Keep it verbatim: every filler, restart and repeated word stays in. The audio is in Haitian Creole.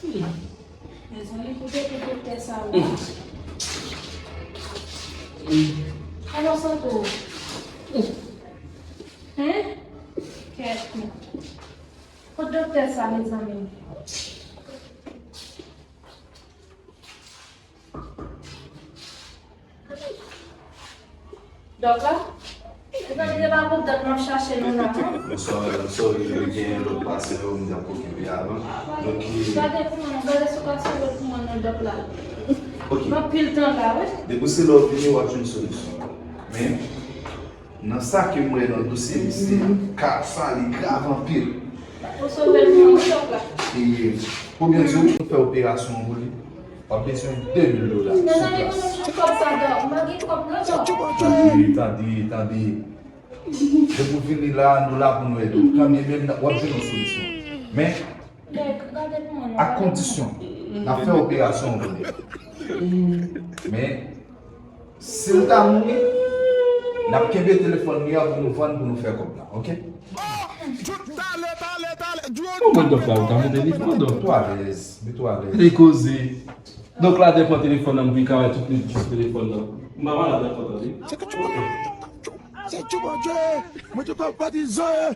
Mezanmi, kote pou doktè sa la? Kòman w santi w? Hen? Kèt mwen. Kot doktè sa, mezanmi? Dòk la? Mezanmi, se pa pou dòk m ap chache nou la, non? Bonswa, madanm. Sorry, gen lòt pasyan yo, m t ap okipe avan. Donk, e, gade pou mwen, gade sou ka sou lòt pou mwen nan dòk la. Ok. M ap pil tan la, wi. Depi se lè w vini, w ap jwenn solisyon. Men, nan sa ke m wè nan dosye misye, ka sa, li grav anpil. Ou sove l pou mwen, wi, dòk la. E, pou byen di w, nou fè operasyon an pou li. W ap bezwen de mil dola sou plas. Mezanmi, ban m kòb sa, dòk. M pa gen kòb, non, dòk. Tande, tande, tande. Depi w vini la, nou la pou nou ede w. Kanmenm, w ap jwenn yon solisyon. Men, ak kondisyon, n ap fè operasyon an pou li. Men, si l ta mouri, n ap kenbe telefòn li an pou nou vann, pou nou fè kòb la, ok? Bon, mwen dòk la, ou ta monte li, mwen dòk. Mete w alèz, mete w alèz. Li koze. Dòk la te pran telefòn nan, m pi ka wè tout li jis telefòn nan. M pa malad ankò, tande. Se Tchou Bondye, mwen te konn patizan.